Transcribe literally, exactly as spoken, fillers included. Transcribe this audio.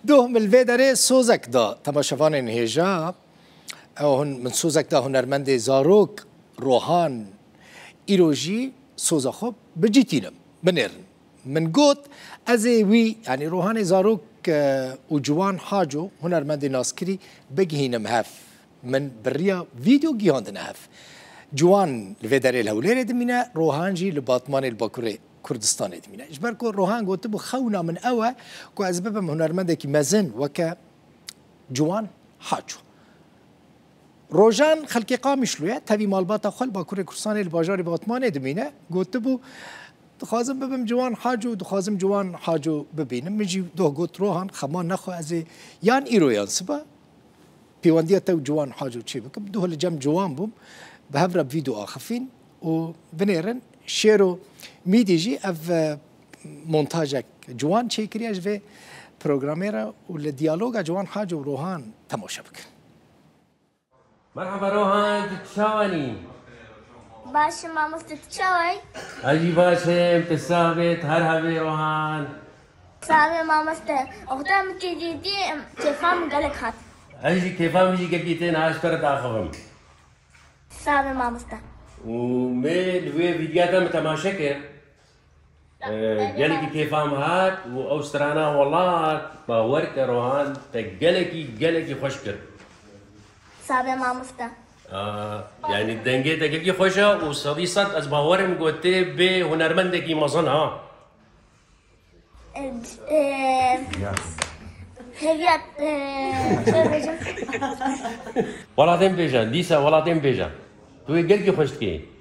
Doh min li vê derê sozek da temaşevanên hêja. Ew hûn, min sozek da hunermendê zarok Rohan. Îro jî soza xwe bicîtînim, binêrin. Min got, ez ê wî, yanî Rohanê zarok, e, û Ciwan Haco, hunermendê naskirî, bigihînim hev. Min bi riya vîdeo gihandine hev. Ciwan li vê derê li Hewlêrê dimîne, Rohan jî li Batmanê li Bakurê Kurdistanê dimîne. Ji ber ku Rohan gotibû, xewna min ew e ku ez bibim hunermendekî mezin weke Ciwan Haco. Rojan xelkê Qamişlo ye, tevî malbata xwe li Bakurê Kurdistanê li bajarê Batmanê dimîne. Gotibû, dixwazim bibim Ciwan Haco, dixwazim Ciwan Haco bibînim. Min jî doh got, Rohan, xema nexwe, ez ê yan îro yan siba pêwendiya te û Ciwan Haco çê bikim. Doh li cem Ciwan bûm, bi hev re vîdeo axifîn û binêrin. Şêro Mîdî jî ev, e, montajek ciwan çêkiriye ji vê programê re û li diyaloga Ciwan Haco û Rohan temaşe bikin. Merhaba Rohan, tu çawanî? Baş im mamoste, tu çawa yî? Ez jî baş im, tu sax bî, tu her hebî Rohan. Sax bî mamoste. Oxta min te dîtî, em, kêfa min gelek hat. Ez jî kêfa min jî gelkî tê, niha ji te re diaxivim. Sax bî mamoste. Û me li wê vîdya te min temaşe kir. Ee, gelekî kêfa min hat û ew strana welat, bawer ke Rohan, te gelekî, gelekî xweş kir. Sax bî mamoste. Aa, yanî dengê te gelekî xweş e û sedî sed ez bawer im ku tê bê hunermendekî mezin ha. Ee, ee, hêviya, ee, çi bêjim? Welatên bêje, dîsa welatên bêje. Tu wê gelkî xweş dikî.